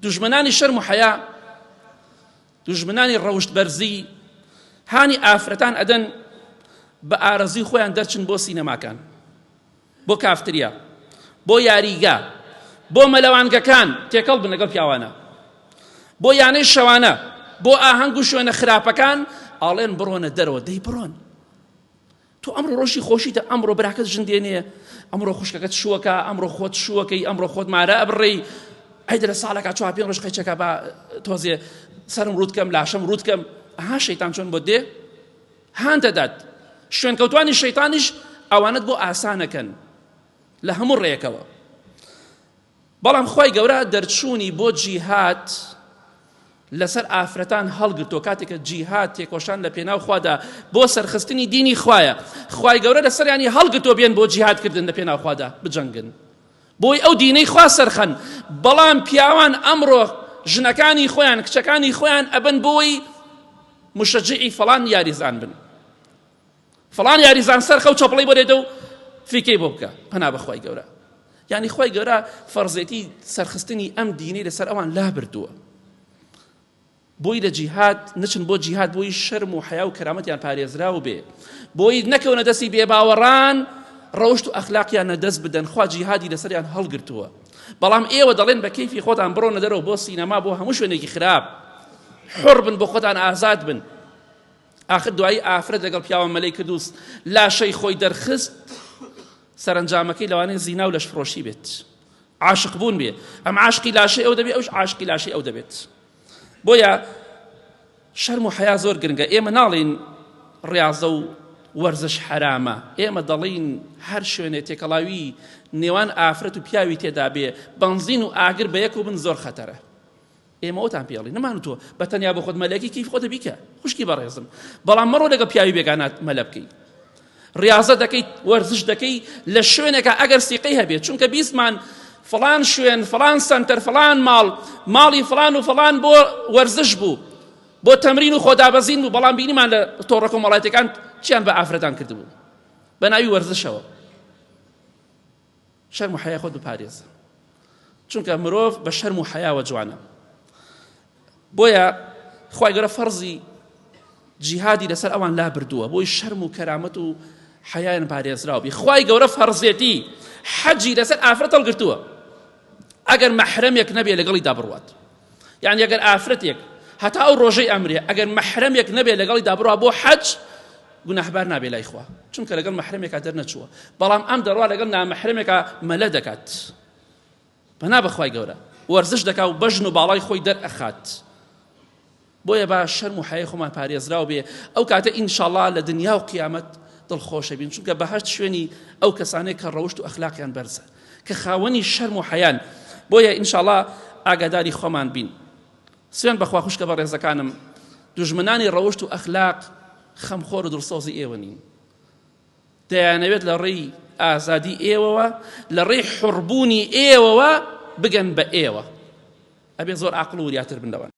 دوژمنانی شەرم و حەیا، دوژمنانی ڕەوشت بەرزی هانی ئافرەتان ئەدەن بە ئارەزوی خۆیان دەرچن بۆ سینەماکان، بۆ کافتریا، بۆ یاریگا، بۆ مەلەوانگەکان تێکەڵ بن لەگەڵ پیاوانە، بۆ یانەی شەوانە، بۆ ئاهەنگ و شوێنە خراپەکان ئاڵێن بڕۆنە دەرەوە، دەی بڕۆن. تۆ ئەمڕۆ ڕۆژی خۆشیتە ئەمڕۆ براکەت ژن دێنێ ئەمڕۆ خوشکەکەت شووەکە ئەمڕۆ خۆت شووەکەی ئەمڕۆ خۆت مارە ئەبڕێی ئەی لە ساڵێکا چوار پێنج ڕۆژ قەیچەکە با تۆزێ سەرم ڕووت کەم لاشەم ڕووت کەم ئەها شەیتان چۆن بۆ دێ هان دەدات شوێنکەوتوانی شەیتانیش ئەوانت بۆ ئاسانەکەن لە هەموو ڕێیەکەوە بەڵام خوای گەورە دەرچوونی بۆ جیهاد لەسەر ئافرەتان هەڵگرتووە کاتێک کە جیهاد تێکۆشان لە پێناو خوادا بۆ سەرخستنی دینی خوایە خوای گەورە لەسەریانی هەڵگرتووە بێن بۆ جیهادکردن لە پێناو خوادا بجەنگن بۆی ئەو دینەی خوا سەرخەن بەڵام پیاوان ئەمڕۆ ژنەکانی خۆیان کچەکانی خۆیان ئەبن بۆی مشەجعی فڵان یاریزان بن فڵان یاریزان سەرخە و چەپڵەی بۆ لێدە و فیکەی بۆ بکە پەنا بەخوای گەورە یعنی خوای گەورە فەرزێتی سەرخستنی ئەم دینەی لەسەر ئەوان لا بردووە بۆی لە جیهاد نچن بۆ جیهاد بۆی شەرم و حیا و کەرامەتیان پارێزراو بێ بۆی نەکەونە دەستی بێباوەڕان ڕەوشت و ئەخلاقیان نەدەست بدەن خوا جیهادی لەسەریان هەڵگرتووە بەڵام ئێوە دەڵێن بە کەیفی خۆتان بڕۆنە دەرەوە بۆ سینەما بۆ هەموو شوێنێکی خراپ حڕ بن بۆ خۆتان ئازاد بن ئاخر دوایی ئافرەت لەگەڵ پیاوە مەلەی کرد و لاشەی خۆی دەرخست سەرەنجامەکەی لەوانەیە زینا و لەشفرۆشی بێت عاشق بوون بێ ئەم عاشقی لاشەی ئەو دەبێت ئەوش عاشقی لاشەی ئەو دەبێت بۆیە شەرم و حەیا زۆر گرنگە ئێمە ناڵین ڕاضە و وەرزش حرامە ئێمە دەڵین هەر شوێنێ تێکەڵاوی نێوان ئافرەت و پیاوی تێدا بێ بەنزین و ئاگر بە یەک و بن زۆر خەتەرە ئێمە ئەوتان پێ ئەڵێین نەمان تۆ بە تەنیا بۆ خۆت مەلەکی کەیف خۆتە بیکە خوشکی بەڕێزم بەڵام مەڕۆ لەگەڵ پیاوی بێگانە مەلە بکەی ڕاضە دەکەیت وەرزش دەکەی لە شوێنێکە ئەگەر سیقەی هەبێت چونکە بیستمان فلان شوێن فلان سنتەر فلان ماڵ ماڵی فلان و فلان بۆ وەرزش بوو بۆ تەمرین و خۆدابەزین بوو بەڵام بینیمان لە تۆڕە کۆمەڵایەتەکان چیان بە ئافرەتان کردبوو بە ناوی وەرزشەوە شەرم و حەیا خۆت بپارێزە چونکە مرۆڤ بە شەرم و حەیاوە جوانە بۆیە خوای گەورە فەرزی جیهادی لەسەر ئەوان لا بردووە بۆی شەرم و کەرامەت و حەیایان پارێزراو بی خوای گەورە فەرزێتی حەجی لەسەر ئافرەت هەڵگرتووە ئەگەر مەحرەمێک نەبێ لەگەڵیدا بڕوات یعنی ئەگەر ئافرەتێک هەتا ئەو ڕۆژەی ئەمرێ ئەگەر مەحرەمێک نەبێ لەگەڵیدا بڕوا بۆ حەج گوناهبار نابێ لای خوا چونکە لەگەڵ مەحرەمێکا دەرنەچووە بەڵام ئەم دەڕوا لەگەڵ نامەحرەمێکا مەلە دەکات پەنا بەخوای گەورە وەرزش دەکا و بەژن و باڵای خۆی دەرئەخات بۆیە با شەرم و حەیای خۆمان پارێزراو بێ ئەو کاتە ئینشاڵڵا لە دنیا و قیامەت دڵخۆشە بین چونکە بەهەشت شوێنی ئەو کەسانەیە کە ڕەوشت و ئەخلاقیان بەرزە کە خاوەنی شەرم و حەیان بۆیە ئینشاڵڵا ئاگاداری خۆمان بین سوێن بەخوا خوشکە بەڕێزەکانم دوژمنانی ڕەوشت و ئەخلاق خەمخۆر و دڵسۆزی ئێوە نین دەیانەوێت لە ڕێی ئازادی ئێوەوە لە ڕێی حڕبوونی ئێوەوە بگەن بە ئێوە ئەبێ زۆر عقل و وریاتر بن لەوان.